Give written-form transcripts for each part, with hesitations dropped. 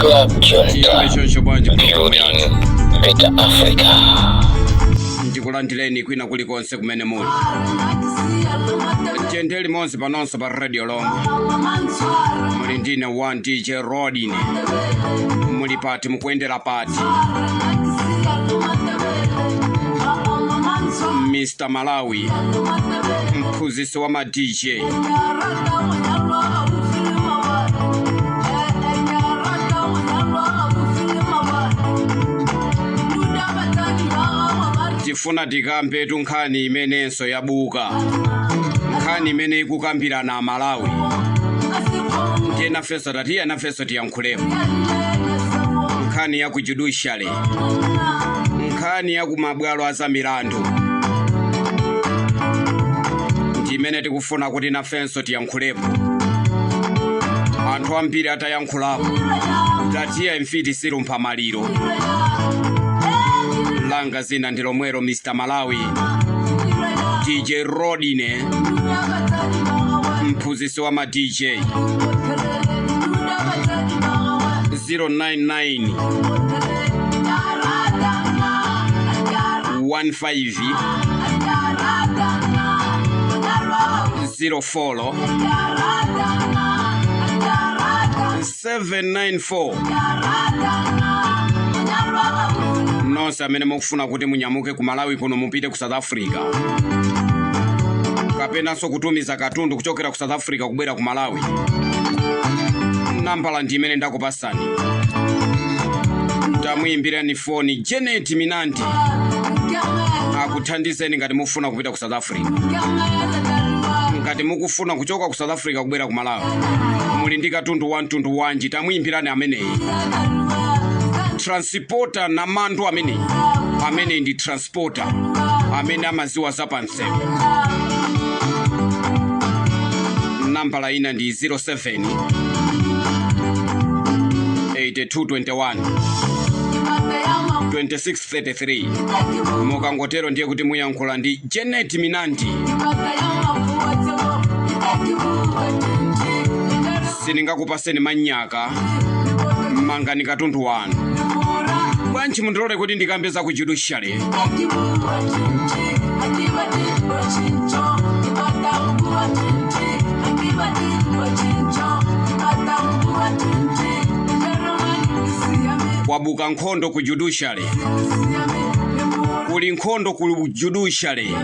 Club Tiyambe Junta, choncho bwanji programu yathu. Building Better Africa. Ndikulandireni kwina kulikonse kumene muli. Tiyende limodzi panonso pa radio lomwe. Muli ndine 1 DJ Rodin. Muli pati, mukuyendera pati? Mr Malawi, mphunzitsi wa ma DJ. Tifuna tikambetu nkhani imenenso yabuka, nkhani imene ikukambirana Amalawi. Ndiye nafenso tatiya, nafenso tiyankhulepo nkhani ya ku judiciary, nkhani ya kumabwalo a zamilandu, ndi imene tikufuna kuti nafenso tiyankhulepo. Anthu ambiri atayankhulapo, tatiya imfiti silumpha maliro. Langa zina ndi lomwero, Mr Malawi, DJ Rodine, mphunzitsi wa ma DJ. 099 15 04 794. Nonse amene mukufuna kuti munyamuke ku Malawi kuno mupite ku South Africa, kapenanso kutumiza katundu kuchokera ku South Africa kubwera ku Malawi, nambala ndi imene ndakupasani. Tamuyimbirani foni Janet Minanti akuthandizeni ngati mufuna kupita ku South Africa, ngati mukufuna kuchoka ku South Africa kubwera ku Malawi, muli ndi katundu wa mtundu wanji, tamuyimbirani ameneyi, transporter Namandu ameneyi. Ameneyi ndi transporter amene amaziwa zapamsewu. Nambala ina ndi 07 8221 2633. Mukangotero ndiye kuti muyankhula ndi Janet Minanti. Sindingakupaseni manyaka, mangani katundu wanu. Bwanji mundilole kuti ndikambe za ku judiciary? Kwabuka nkhondo ku judiciary, kuli nkhondo ku judiciary.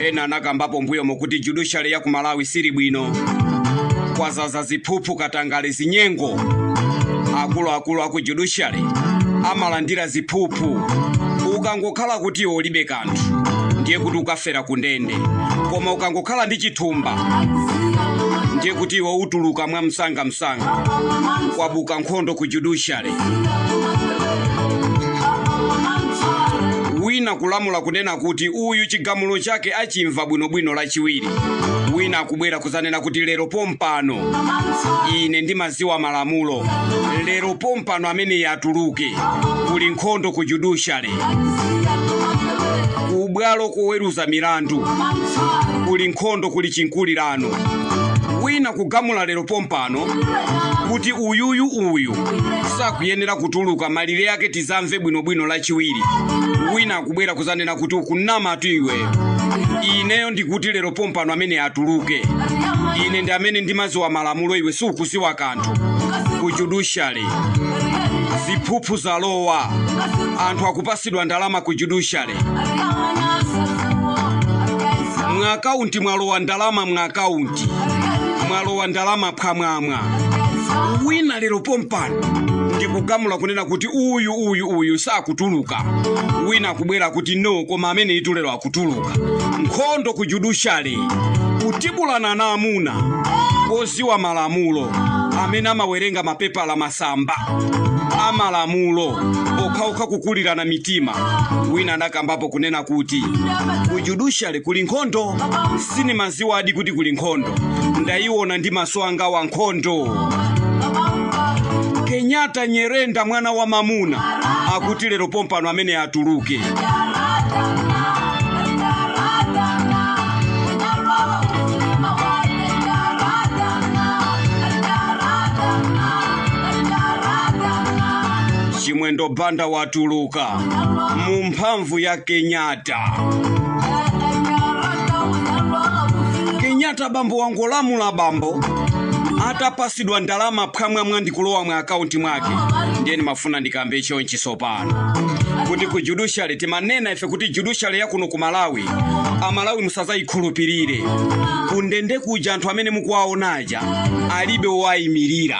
Ena anakambapo mbuyo mokuti judiciary ya ku Malawi sili bwino, kwazaza ziphuphu, katangale, zinyengo. Akuluakulu aku judiciary amalandira ziphuphu. Ukangokhala kuti iwe ulibe kanthu, ndiye kuti ukafera ku ndende, koma ukangokhala ndi chithumba, ndiye kuti iwe utuluka mwa msangamsanga. Kwabuka nkhondo ku judiciary. Wina kulamula kunena kuti uyu chigamulo chake achimva bwinobwino lachiwiri. Wina akubwera kuzanena kuti lero pompano, ine ndimaziwa malamulo, lero pompano amene atuluke. Kuli nkhondo ku judiciary, kubwalo koweruza milandu kuli nkhondo, kuli chinkulirano. Wina kugamula lero pompano kuti uyuyu uyu sakuyenera kutuluka, malire ake tizamve bwinobwino lachiwiri. Wina akubwera kuzanena kuti ukunama tu iwe, ineyo ndikuti lero pompano amene atuluke, ine ndi amene ndimaziwa malamulo, iwe sukuziwa kanthu. Ku judiciary ziphuphu zalowa, anthu akupasidwa ndalama ku judiciary. Mwakaunti mwalowa ndalama, mwakaunti mwalowa ndalama phwamwamwa. Wina lero pompano ndikugamula kunena kuti uyu uyu uyu sakutuluka. Wina akubwera kuti no, koma amene itu lero akutuluka. Nkhondo ku judiciary, kutibulana na amuna oziwa malamulo amene amawerenga mapepala, masamba amalamulo, okhaokha kukulirana mitima. Wina anakambapo kunena kuti ku judiciary kuli nkhondo. Sinimaziwadi kuti kuli nkhondo, ndayiona ndi maso anga wa nkhondo. Kenyatta Nyerenda mwana wa mamuna akuti lero pompano amene atuluke. Chimwendo Banda watuluka mu mphamvu ya Kenyatta. Kenyatta bambo wangolamula bambo atapasidwa ndalama phwamwamwa ndikulowa mwa akaunti mwake. Ndiye ndimafuna ndikambe chonchi sopano kuti ku judiciary timanena ife kuti judiciary yakuno ku Malawi, Amalawi musazayikhulupirire. Kundende kuja anthu amene mukuwaonaja alibe wowayimirira,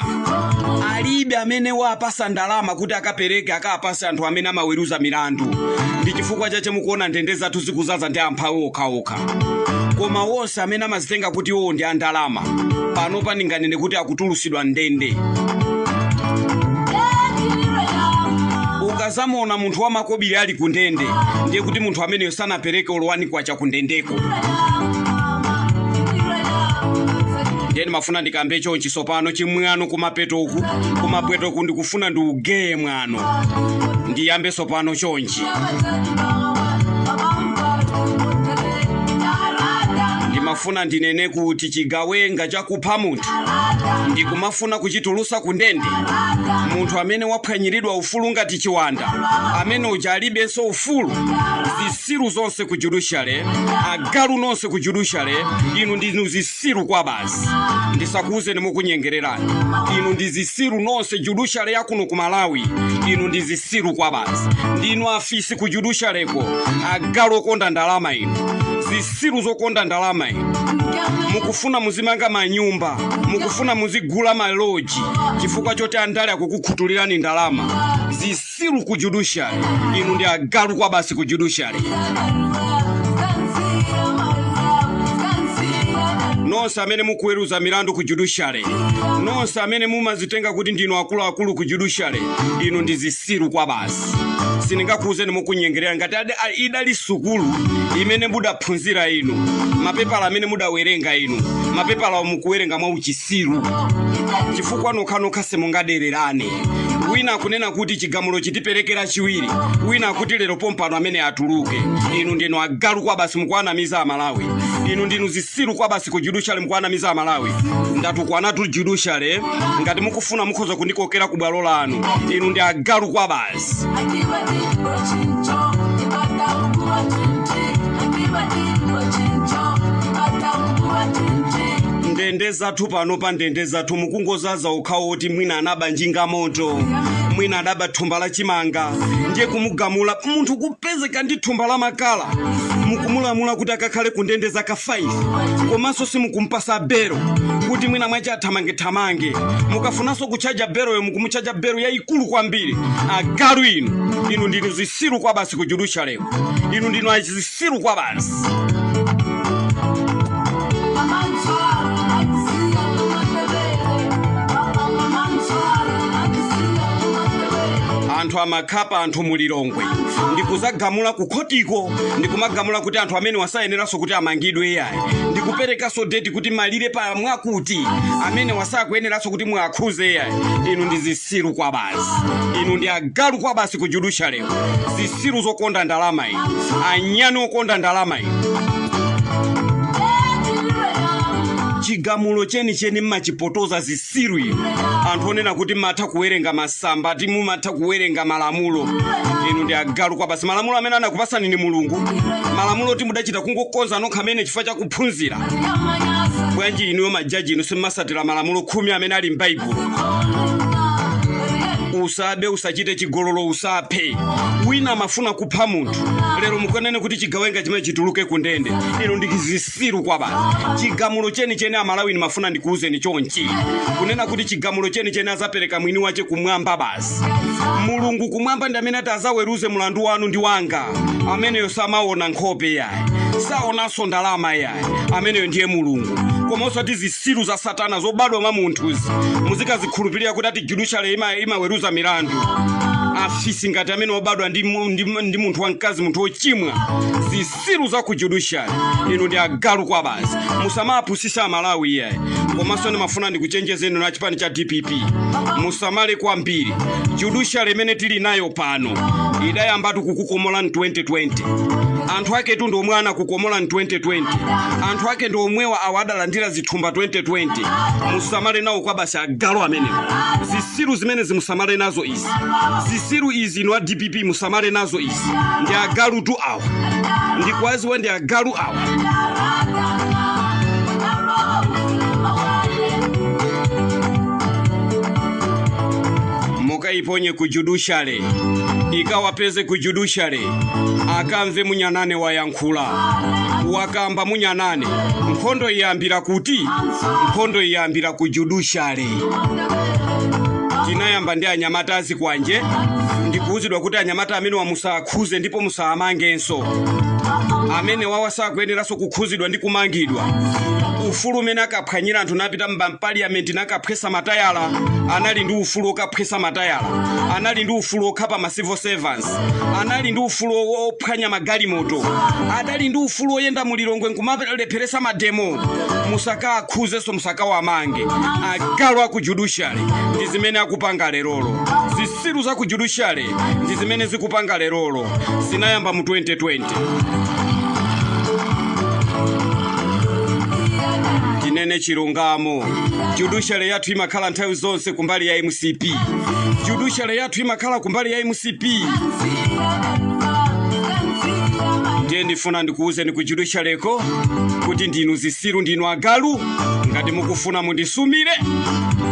alibe amene wapasa ndalama kuti akapereke akapase anthu amene amaweruza milandu. Ndi chifukwa chache mukuona ndende zathu zikuzaza ndi amphawi okhaokha. Koma wonse amene amazitenga kuti iwo ndi andalama pano paninganene kuti akutulusidwa ndende. Ukazamuona munthu wamakobiri ali kundende, ndiye kuti munthu ameneyo sanapereke olowani kwacha kundendeko. Ndiye ndimafuna ndikambe chonchi sopano chimwano kumapetoku, kumapetoku ndikufuna ndiugeye mwano, ndiyambe sopano chonchi. Ndimafuna ndinene kuti chigawenga chakupha munthu ndikumafuna kuchitulusa kundende. Munthu amene waphwanyiridwa ufulu ngati chiwanda, amene uja alibenso ufulu. Zisiru zonse ku judiciary, agalu nonse ku judiciary, inu ndinu zisiru kwa basi. Ndisakuwuzeni mukunyengererani, inu ndi zisiru nonse. Judiciary yakuno ku Malawi, inu ndi zisiru kwa basi. Ndinu afisi ku judiciaryko, agalu okonda ndalama inu, zisiru zokonda ndalama inu. Mukufuna muzimanga manyumba, mukufuna muzigula maloji chifukwa choti andale akukukhutulirani ndalama. Zisiru ku judiciary, inu ndi agalu kwa basi ku judiciary. Nonse amene mukuweruza milandu ku judiciary, nonse amene mumazitenga kuti ndinu akuluakulu ku judiciary, inu ndi zisiru kwa basi. Sindingakuwuzeni mukunyengerera ngati idali sukulu imene mudaphunzira inu, mapepala amene mudawerenga inu, mapepala mukuwerenga mwa uchisiru, chifukwa nokhanokha simungadererane. Wina akunena kuti chigamulo chitiperekera chiwiri, wina akuti lero pompano amene atuluke. Inu ndinu agalu kwa basi, mukuanamiza Amalawi. Inu ndinu zisiru kwa basi ku judiciary, mukuanamiza Amalawi. Ndatukwanatu judiciary, ngati mukufuna mukhoza kundikokera ku bwalo lanu. Inu ndi agalu kwa basi. Ndende zathu pano pa ndende zathu mukungozaza okhawo oti mwina anaba njinga moto, mwina adaba thumba la chimanga, ndiye kumugamula munthu kupezeka ndi thumba la makala, mukumulamula kuti akakhale ku ndende zaka 5, komanso simukumpasa bero kuti mwina mwache athamangethamange. Mukafunanso kutchaja beroyo mukumutchaja bero yayikulu kwambiri. Agalu inu, inu ndinu zisiru kwa basi ku judiciary, inu ndinu zisiru kwa basi. Anthu amakhapa anthu mulilongwe ndikuzagamula kukhotiko, ndikumagamula kuti anthu amene wasayeneranso kuti amangidwe yayi, ndikuperekanso deti kuti malire pa mwakuti amene wasakuyeneranso kuti mwakhuze yayi. Inu ndi zisiru kwa basi, inu ndi agalu kwa basi ku judiciary, zisiru zokonda ndalama inu, anyani okonda ndalama inu. Chigamulo chenicheni mmachipotoza zisiru inu, anthu onena kuti mmatha kuwerenga masamba, ati mumatha kuwerenga malamulo. Inu ndi agalu kwa basi. Malamulo amene anakupasani ni Mulungu, malamulo oti mudachita kungokonza nokha amene chifukwa chakuphunzira. Bwanji inuyo majaji inu simmasatira malamulo 10 amene ali m'Baibulo? Usabe, usachite chigololo, usaphe. Wina amafuna kupha munthu, lero mukanene kuti chigawenga chimene chituluke ku ndende. Inu ndi zisiru kwa basi. Chigamulo chenicheni Amalawi ndimafuna ndikuwuzeni chonchi, kunena kuti chigamulo chenicheni azapereka mwini wache kumwamba basi. Mulungu kumwamba ndi amene ati azaweruze mulandu wanu ndi wanga. Ameneyo samaona nkhope yayi, saonanso ndalama yayi, ameneyo ndiye Mulungu. Koma osati zisiru za satana zobadwa mwa munthuzi muzikazikhulupirira kuti ati judiciary imaweruza milandu. Afisi ngati amene obadwa ndi munthu wamkazi, munthu wochimwa. Zisiru za ku judiciary, inu ndi agalu kwa basi. Musamapusisa Amalawi iyayi. Komanso ndimafuna ndikuchenjezeni na chipani cha DPP, musamale kwambiri. Judiciary imene tili nayo pano idayambatu kukukomola 2020. Anthu ake tu ndi omwe anakukomola 2020. Anthu ake ndi omwewa awa adalandira zithumba 2020. Musamale nawo kwa basi agalu amenewo. Zisiru zimene zimusamale nazo izi, zisiru izi, inu a DPP musamale nazo izi. Ndi agalu tu awa, ndikwaziwa, ndi agalu awa. Mukaiponye ku judiciary, ikawapeze ku judiciary, akamve munyanane wayankhula, wakamba munyanane. Nkhondo iyambira kuti? Nkhondo iyambira ku judiciary. Tinayamba ndi anyamata azikwanje, ndikuwuzidwa kuti anyamata amene wamusakhuze ndipo musamangenso, amene wawa sakuyeneranso kukhuzidwa ndi kumangidwa. Ufulu umene akaphwanyira anthu napita m'parliament nakaphwesa matayala, anali ndi ufulu okaphwesa matayala, anali ndi ufulu okhapa ma civil servants, anali ndi ufulu ophwanya magalimoto, adali ndi ufulu oyenda mulilongwe nkumalepheresa mademo. Musakakhuzenso, musakawamange. Agalu aku judiciary ndi zimene akupanga lerolo. Zisiru za ku judiciary ndi zimene zikupanga lerolo, zinayamba mu 2020. Tinene chilungamo, judiciary yathu imakhala nthawi zonse kumbali ya MCP. Judiciary yathu imakhala kumbali ya MCP. Ndiye ndifuna ndikuwuzeni ku judiciaryko kuti ndinu zisiru, ndinu agalu. Ngati mukufuna mundisumire,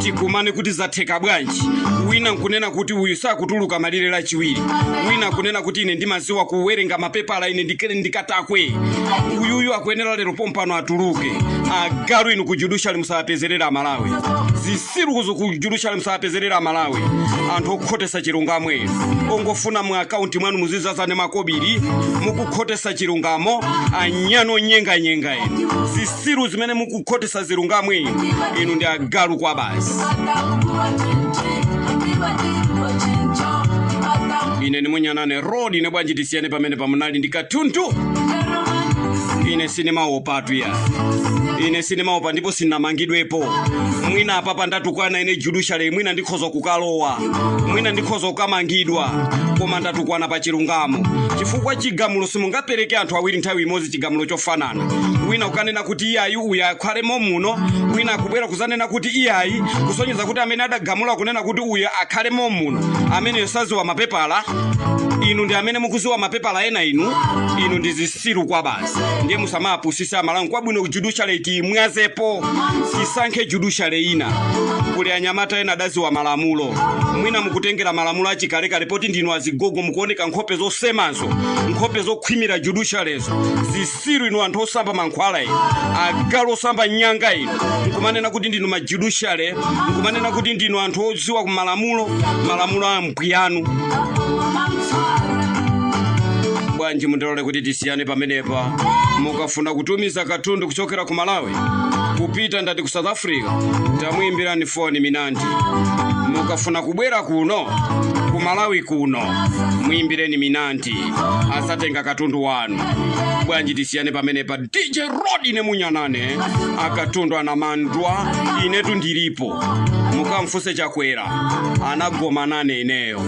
tikumane kuti zatheka bwanji. Wina nkunena kuti uyu sakutuluka malire lachiwiri, wina kunena kuti ine ndimaziwa kuwerenga mapepala, ine ndikatakwe, uyuyu akuyenera lero pompano atuluke. Agalu inu ku judiciary, musapezerera Amalawi. Zisiru kuzo ku judiciary, musapezerera Amalawi. Anthu okhotesa chilungamo inu, ongofuna mu akaunti mwanu muzizazane makobiri, mukukhotesa chilungamo. Anyano onyenganyenga inu, zisiru zimene mukukhotesa zilungamo inu, inu ndi agalu kwa basi. Ine ni munyanane road ine. Bwanji tisiyane pamene pamunali ndi katundu. Ine sinimaopatu ya, ine sinimaopa ndipo sinamangidwepo. Mwina apapa ndatukwana ine judiciary, mwina ndikhoza kukalowa, mwina ndikhoza kukamangidwa, koma ndatukwana pa chilungamo, chifukwa chigamulo simungapereke anthu awiri nthawi imodzi chigamulo chofanana. Wina ukanena kuti iyayi, uyu akhalemo muno, wina akubwera kuzanena kuti iyayi, kusonyeza kuti amene adagamula kunena kuti uyu akhalemo muno amene saziwa mapepala. Inu ndi amene mukuziwa mapepala ena, inu ndi zisiru kwa basi. Ndiye musamapusise Amalawi. Kwabwino judiciary tiyimwazepo, tisankhe judiciary ina. Kuli anyamata ena adaziwa malamulo. Mwina mukutengera malamulo achikalekale poti ndinu azigogo, mukuoneka nkhope zosemazo, nkhope zokhwimira judiciaryzo. Zisiru inu, anthu osamba mankhwala inu, agalu osamba nyanga inu, nkumanena kuti ndinu ma judiciary, nkumanena kuti ndinu anthu oziwa malamulo, malamulo a mkwiyanu bwanji? Mundilole kuti tisiyane pamenepa. Mukafuna kutumiza katundu kuchokera ku Malawi kupita ndati ku South Africa, tamuyimbirani foni Minandi. Mukafuna kubwera kuno ku Malawi kuno, muyimbireni Minandi, asatenga katundu wanu. Bwanji tisiyane pamenepa. DJ Rod, ine munyanane, akatundu anamandwa, inetu ndilipo. Mukamfuse Chakwera, anagoma nane ineyo.